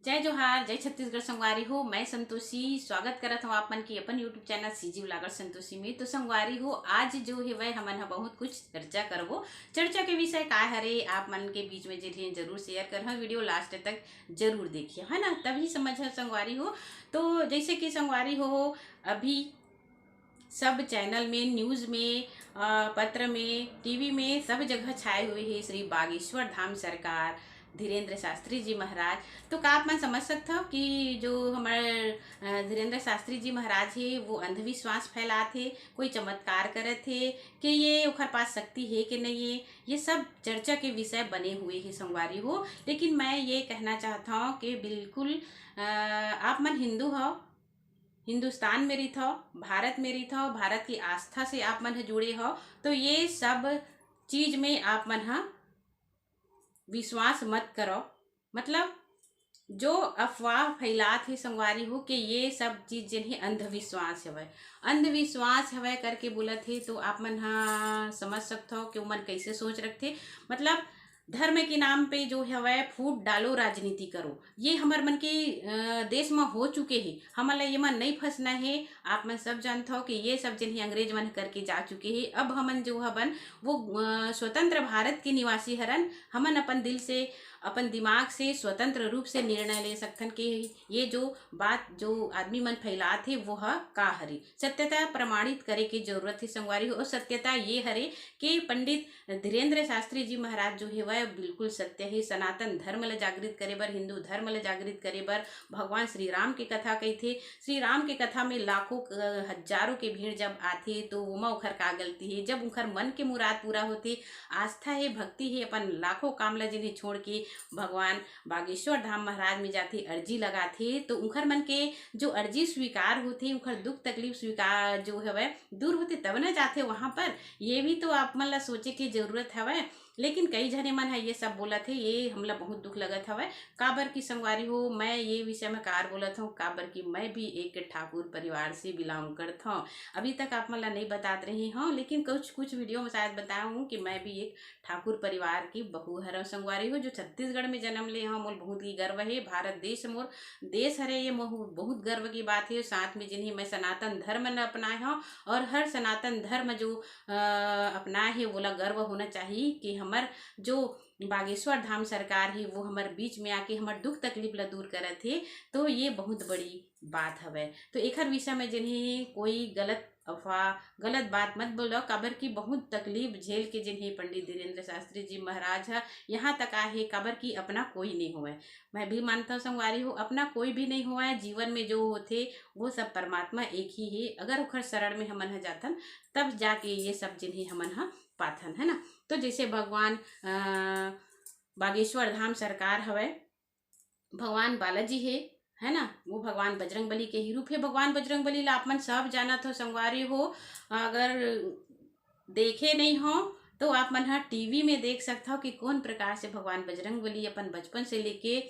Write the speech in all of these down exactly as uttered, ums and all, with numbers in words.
जय जोहार, जय छत्तीसगढ़ संगवारी हो। मैं संतोषी स्वागत करत हूँ आप मन के अपन YouTube channel CG blogger Santoshi में। तो संगवारी हो, आज जो हेवय हमन ह बहुत कुछ चर्चा करबो। चर्चा के विषय का हरे, आप मन के बीच में जे हे जरूर शेयर करहा, वीडियो लास्ट तक जरूर देखिए, है ना, तभी समझ ह संगवारी हो। तो जैसे कि संगवारी हो, अभी सब चैनल में, न्यूज़ में, अ, पत्र में, टीवी में, सब जगह छाए हुए हे श्री बागेश्वर धाम सरकार, धीरेंद्र शास्त्री जी महाराज। तो का आप मन समझ सकत हव कि जो हमर, अ, धीरेंद्र शास्त्री जी महाराज हे, वो अंधविश्वास फैलात हे, कोई चमत्कार करत हे कि ये ओखर पास शक्ति हे कि नहीं हे, ये सब चर्चा के विषय बने हुए हे संगवारी हो। लेकिन मैं ये कहना चाहत हव कि बिल्कुल, अ, आप मन हिंदू हव, हिंदुस्तान में रहिथव, भारत में रहिथव, भारत की आस्था से आप मन ह जुड़े हव, तो ये सब चीज में आप मन ह विश्वास मत करव। मतलब, जो अफवाह फैलात हे संगवारी हो के ये सब चीज जेन हे अंधविश्वास हवय, अंधविश्वास हवय करके बोलत हे, तो आप मन ह समझ सकथव कि ओमन कैसे सोच रखथे। मतलब, धर्म के नाम पे जो हवय फूट डालो, राजनीति करो, ये हमर मन के, अ, देश म हो चुके हे। हमन ला ये मन नहीं फंसना हे। आप मन सब जानथव कि ये सब जेन हे अंग्रेज मन करके जा चुके हे। अब हमन जो हवन वो, अ, स्वतंत्र भारत के निवासी हरन। हमन अपन दिल से, अपन दिमाग से स्वतंत्र रूप से निर्णय ले सकथन कि ये जो बात जो आदमी मन फैलात हे वो ह का हरे। सत्यता प्रमाणित करे के जरूरत हे संगवारी हो। और सत्यता ये हरे कि पंडित धीरेंद्र शास्त्री जी महाराज जो हेवय बिल्कुल सत्य हे। सनातन धर्म ल जागृत करे बर, हिंदू धर्म ल जागृत करे बर भगवान श्री राम के कथा कहिथे। श्री राम के कथा में लाखों, अ, हजारों के भीड़ जब आथे तो ओमा ओखर का गलती हे? जब ओखर मन के मुराद पूरा होथे, आस्था हे, भक्ति हे, अपन लाखों काम ल जेन हे छोड़ के भगवान बागेश्वर धाम महाराज में जाथे, अर्जी लगाथे, तो ओखर मन के जो अर्जी स्वीकार होथे, ओखर दुख तकलीफ स्वीकार जो हवय दूर होथे, तब न जाथे वहाँ पर। ये भी तो आप मन ला सोचे के जरूरत हवय। लेकिन कई झने मन ह ये सब बोलत हे, ये हमला बहुत दुख लगत हवय। काबर कि संगवारी हो, मैं ये विषय में कार बोलत हूँ, काबर कि मैं भी एक ठाकुर परिवार से बिलोंग करत हूँ। अभी तक आप मन ला नहीं बतात रही हूँ, लेकिन कुछ कुछ वीडियो में शायद बताया हूँ कि मैं भी एक ठाकुर परिवार की बहू हरव संगवारी हो, जो छत्तीसगढ़ में जन्म ले हव। मोल बहुत ही गर्व हे, भारत देश मोर देश हरे, ये महू बहुत गर्व की बात हे। साथ में जेन हे मैं सनातन धर्म न अपनाए हव और हर सनातन धर्म जो, अ, अपनाए हे, वोला गर्व होना चाहिए कि हमर जो बागेश्वर धाम सरकार हे, वो हमर बीच में आके हमर दुख तकलीफ ला दूर करत हे, तो ये बहुत बड़ी बात हवय। तो एखर विषय में जेन हे कोई गलत अफवाह, गलत बात मत बोलो, काबर कि बहुत तकलीफ झेल के जेन हे पंडित धीरेंद्र शास्त्री जी महाराज ह यहाँ तक आए हे, काबर कि अपना कोई नहीं होवय। मैं भी मानथव संगवारी हो, अपना कोई भी नहीं होवय। जीवन में जो होथे वो सब परमात्मा एक ही हे। अगर ओखर शरण में हमन ह जाथन, तब जाके ये सब जेन हे हमन ह पाथन, है ना। तो जैसे भगवान, अ, बागेश्वर धाम सरकार हवय, भगवान बालाजी हे, है ना, वो भगवान बजरंग बली के ही रूप हे। भगवान बजरंग बली ला आप मन सब जानत हो संगवारी हो, अगर देखे नहीं हो तो आप मन ह टीवी में देख सकत हो कि कौन प्रकार से भगवान बजरंग बली अपन बचपन से लेके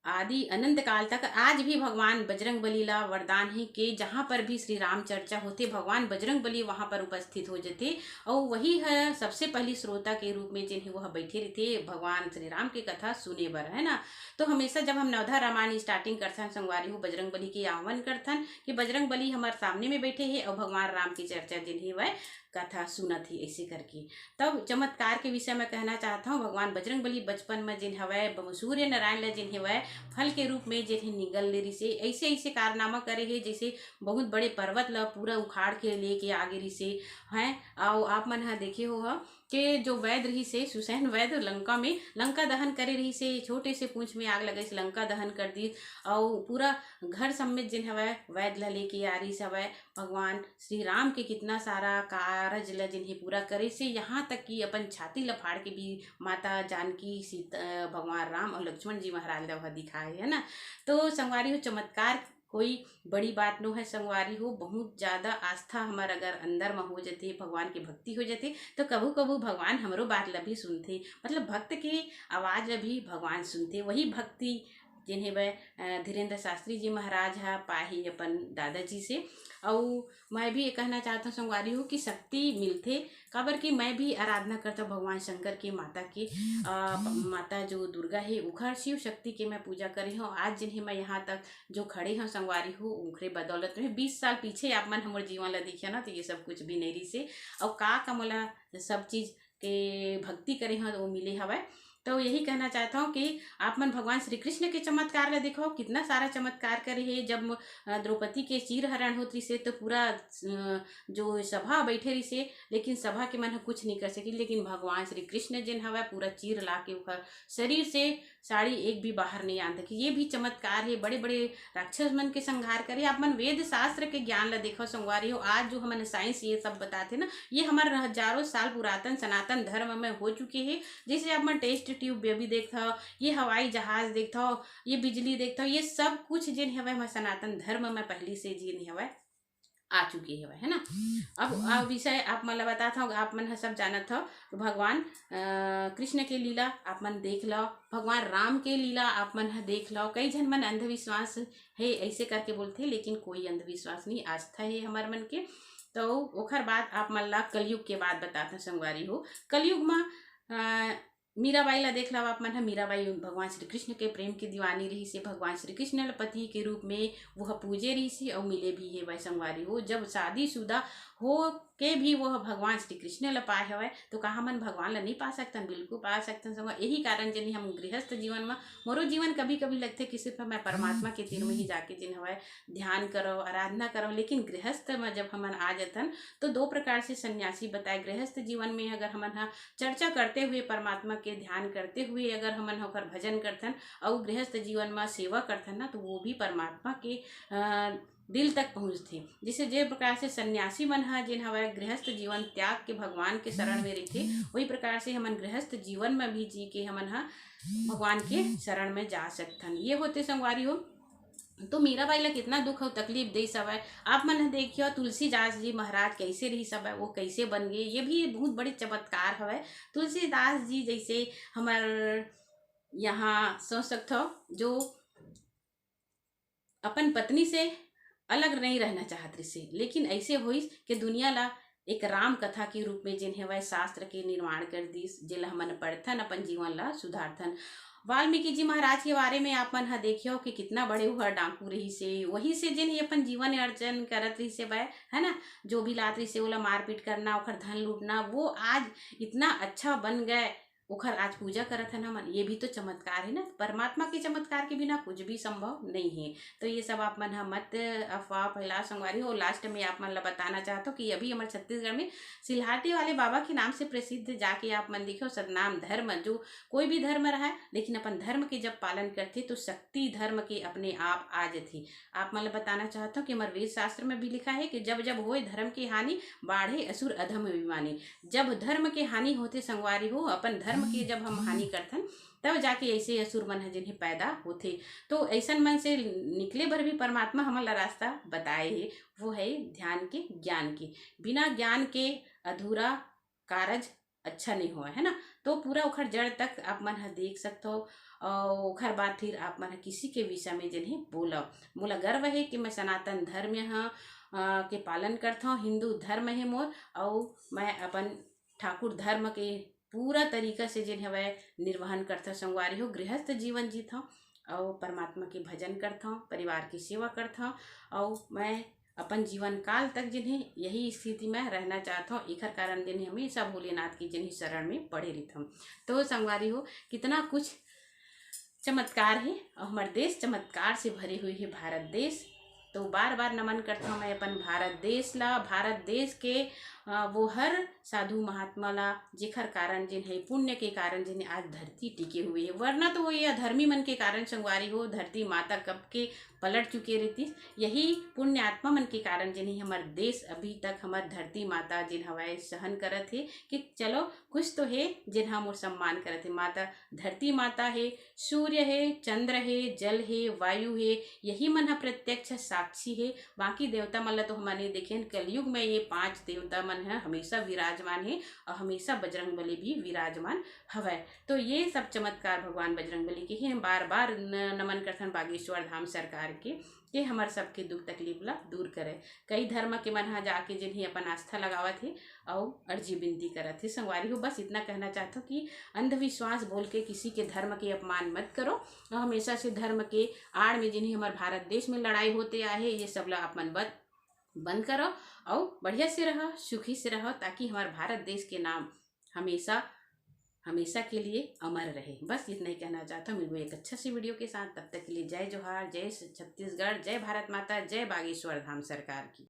आदि अनंत काल तक आज भी भगवान बजरंग बली ला वरदान हे कि जहाँ पर भी श्री राम चर्चा होथे, भगवान बजरंग बली वहाँ पर उपस्थित हो जथे। और वही है सबसे पहली श्रोता के रूप में जेन हे वह बैठे रहिथे भगवान श्री राम के कथा सुने बर, है ना। तो हमेशा जब हम नवधा रामायण स्टार्टिंग करथन संगवारी हो, बजरंग बली के आह्वान करथन कि बजरंग बली हमार सामने में बैठे हे और भगवान राम की चर्चा जेन हे वह कथा सुनत ही, ऐसे करके। तब चमत्कार के विषय में कहना चाहत हूँ, भगवान बजरंग बली बचपन में जिन हवय, ब-, सूर्य नारायण ला जिन हवय, फल के रूप में जिन हे निगल ले रिसे, ऐसे, ऐसे कारनामा करे हे, जैसे बहुत बड़े पर्वत ला पूरा उखाड़ के लेके आगे रिसे, हैं। अउ आप मन ह देखे हो ह, के जो वैद रहिसे, सुसैन वैद लंका में लंका दहन करे रहिसे, छोटे से पूंछ में आग लगाइस, लंका दहन कर दी, अउ पूरा घर समेत जिन हवय, वैद ला लेके आ रिस हवय। भगवान श्री राम के कितना सारा कारज ल जिन्हें पूरा करे से, यहाँ तक कि अपन छाती ल फाड़ के भी माता जानकी, सीता, भगवान राम और लक्ष्मण जी महाराज ल ओहा दिखाए, है ना। तो संगवारी हो, चमत्कार कोई बड़ी बात नो है संगवारी हो। बहुत ज़्यादा आस्था हमर अगर अंदर म हो जथे, भगवान के भक्ति हो जथे, तो कभू कभू भगवान हमरो बात ल भी सुनथे, मतलब भक्त के आवाज़ ल भी भगवान सुनथे। वही भक्ति जेन हे वह, अ, धीरेंद्र शास्त्री जी महाराज ह पाए हे अपन दादाजी से। अउ मैं भी ये कहना चाहत हूँ संगवारी हो कि शक्ति मिलथे, काबर कि मैं भी आराधना करता भगवान शंकर के, माता के, अ, माता जो दुर्गा हे, उखर शिव शक्ति के मैं पूजा करे हूँ। आज जेन हे मैं यहाँ तक जो खड़े हूँ संगवारी हो, उखरे बदौलत में। बीस साल पीछे आप मन हमर जीवन ला देखिया ना, तो ये सब कुछ भी नहीं रहिसे। अउ का का मोला सब चीज के भक्ति करे हव, वो मिले हवय। तो यही कहना चाहता हूँ कि आप मन भगवान श्री कृष्ण के चमत्कार ला देखो, कितना सारा चमत्कार करे हे। जब, अ, द्रौपदी के चीर हरण होत रिसे, तो पूरा, अ, जो सभा बैठे रिसे, लेकिन सभा के मन ह कुछ नहीं कर सके, लेकिन भगवान श्री कृष्ण जेन हवय, पूरा चीर ला के ओकर शरीर से साड़ी एक भी बाहर नहीं आन देखे। ये भी चमत्कार हे, बड़े बड़े राक्षस मन के संहार करे। आप मन वेद शास्त्र के ज्ञान ला देखो संगवारी हो, आज जो हमन साइंस ये सब बताथे ना, ये हमर हजारों साल पुरातन सनातन धर्म में हो चुके हे। जैसे आप मन टेस्ट ट्यूब बेबी देखत हव, ये हवाई जहाज देखत हव, ये बिजली देखत हव, ये सब कुछ जेन हवय हमर सनातन धर्म में पहली से जेन हवय आ चुके हवय, है ना। अब आ विषय आप मन ला बतात हव, आप मन ह सब जानत हव, तो भगवान, अ, कृष्ण के लीला आप मन देख लव, भगवान राम के लीला आप मन ह देख लव। कई झन मन अंधविश्वास हे ऐसे करके बोलथे, लेकिन कोई अंधविश्वास नहीं, आस्था हे हमर मन के। तो ओखर बाद आप मन ला कलयुग के बात बतात हव संगवारी हो। कलयुग म, अ, मीराबाई ला देख लव आप मन ह। मीराबाई भगवान श्री कृष्ण के प्रेम की दीवानी रहिसे, भगवान श्री कृष्ण ला पति के रूप में वो ह पूजे रहिसे अउ मिले भी हे। भाई संगवारी हो, जब शादीशुदा हो के भी वो ह भगवान श्री कृष्ण ला पाए हवय, तो का हमन भगवान ला नहीं पा सकथन? बिल्कुल पा सकथन संगवारी। यही कारण जेन हम गृहस्थ जीवन म, मोरो जीवन कभी कभी लगथे कि सिर्फ मैं परमात्मा के तीर में ही जाके जेन हवय ध्यान करव, आराधना करव, लेकिन गृहस्थ म जब हमन आ जथन, तो दो प्रकार से सन्यासी बताए। गृहस्थ जीवन में अगर हमन ह चर्चा करते हुए, परमात्मा के ध्यान करते हुए अगर हमन ह ओकर भजन करथन, अउ गृहस्थ जीवन म सेवा करथन ना, तो वो भी परमात्मा के, अ, दिल तक पहुँचथे। जैसे जे प्रकार से सन्यासी मन ह जेन हवय गृहस्थ जीवन त्याग के भगवान के शरण में रहिथे, वही प्रकार से हमन गृहस्थ जीवन में भी जी के हमन ह भगवान के शरण में जा सकथन। ये होथे संगवारी हो। तो मीराबाई ला कितना दुख अउ तकलीफ देस हवय। आप मन ह देखियो तुलसीदास जी महाराज कैसे रहिस हवय, वो कैसे बन गए, ये भी बहुत बड़े चमत्कार हवय। तुलसीदास जी जैसे हमर यहाँ सोच सकथव, जो अपन पत्नी से अलग नहीं रहना चाहत रिसे, लेकिन ऐसे होइस कि दुनिया ला एक राम कथा के रूप में जेन हवय शास्त्र के निर्माण कर दिस, जेला हमन पढ़थन, अपन जीवन ला सुधारथन। वाल्मीकि जी महाराज के बारे में आप मन ह देखियो कि कितना बड़े उहर डाकू रहिसे, वही से जेन ही अपन जीवन अर्जन करत रहिसे बय, है ना, जो भी लात रहिसे ओला मारपीट करना, ओखर धन लूटना, वो आज इतना अच्छा बन गए, ओखर आज पूजा करत हन हमन। ये भी तो चमत्कार है ना, परमात्मा के चमत्कार के बिना कुछ भी संभव नहीं है। तो ये सब आप मन ह मत अफवाह फैला संगवारी हो। लास्ट में आप मन ला बताना चाहत हूँ कि अभी हमर छत्तीसगढ़ में सिलहाटी वाले बाबा के नाम से प्रसिद्ध, जाके आप मन देखो सतनाम धर्म, जो कोई भी धर्म रहा है, लेकिन अपन धर्म के जब पालन करथे तो शक्ति धर्म के अपने आप आ जथे। आप मन ला बताना चाहत हूँ कि हमर वेद शास्त्र में भी लिखा है कि जब जब होए धर्म की हानि, बाढ़े असुर अधम अभिमानी। जब धर्म के हानि होथे संगवारी हो, अपन धर्म के जब हम हानि करथन, तब जाके ऐसे असुर मन ह जिन्हें पैदा होथे। तो ऐसन मन से निकले बर भी परमात्मा हमन ला रास्ता बताए हे, वो है ध्यान के, ज्ञान के। बिना ज्ञान के अधूरा कारज अच्छा नहीं होय, है ना। तो पूरा ओखर जड़ तक आप मन ह देख सकथो। और ओखर बाद फिर आप मन ह किसी के विषय में जिन्हें बोलो। मोला गर्व है कि मैं सनातन धर्म ह, अ, के पालन करथो, हिंदू धर्म है मोर, और मैं अपन ठाकुर धर्म के पूरा तरीका से जेन हवय निर्वहन करथव संगवारी हो, गृहस्थ जीवन जीथव अउ परमात्मा के भजन करथव, परिवार की सेवा करथव अउ मैं अपन जीवन काल तक जेन हे यही स्थिति में रहना चाहथव। एखर कारण जेन हे हमेशा भोलेनाथ के जेन हे शरण में पड़े रहिथव। तो संगवारी हो, कितना कुछ चमत्कार हे अउ हमर देश चमत्कार से भरे हुए हे, भारत देश। तो बार बार नमन करथव मैं अपन भारत देश ला, भारत देश के, अ, वो हर साधु महात्मा ला, जेखर कारण जेन हे, पुण्य के कारण जेन हे आज धरती टिके हुए हे, वरना तो वो ये अधर्मी मन के कारण संगवारी हो धरती माता कब के पलट चुके रहितिस। यही पुण्य आत्मा मन के कारण जेन हे हमर देश अभी तक हमर धरती माता जेन हवय सहन करत हे कि चलो कुछ तो हे जेन ह मोर सम्मान करत हे। माता धरती माता हे, सूर्य हे, चंद्र हे, जल हे, वायु हे, यही मन ह प्रत्यक्ष साक्षी हे। बाकी देवता मन ला तो हमन नहीं देखेन। कलयुग में ये पांच देवता मन ह हमेशा विराजमान हे और हमेशा बजरंग बली भी विराजमान हवय। तो ये सब चमत्कार भगवान बजरंग बली के ही हम बार बार न-, नमन करथन बागेश्वर धाम सरकार के, के हमर सबके दुख तकलीफ ला दूर करे। कई धर्म के मन ह जाके जिन्हें अपन आस्था लगावत हे अउ अर्जी बिनती करत हे। संगवारी हो, बस इतना कहना चाहत हूँ कि अंधविश्वास बोल के किसी के धर्म के अपमान मत करो। और हमेशा से धर्म के आड़ में जिन्हें हमर भारत देश में लड़ाई होते आहे, ये सब ला अपन बत-, बंद करो। अउ बढ़िया से रहो, सुखी से रहो, ताकि हमारे भारत देश के नाम हमेशा, हमेशा के लिए अमर रहे। बस इतना ही कहना चाहता हूँ। मिलबो एक अच्छा सी वीडियो के साथ, तब तक के लिए जय जोहार, जय छत्तीसगढ़, जय भारत माता, जय बागेश्वर धाम सरकार की।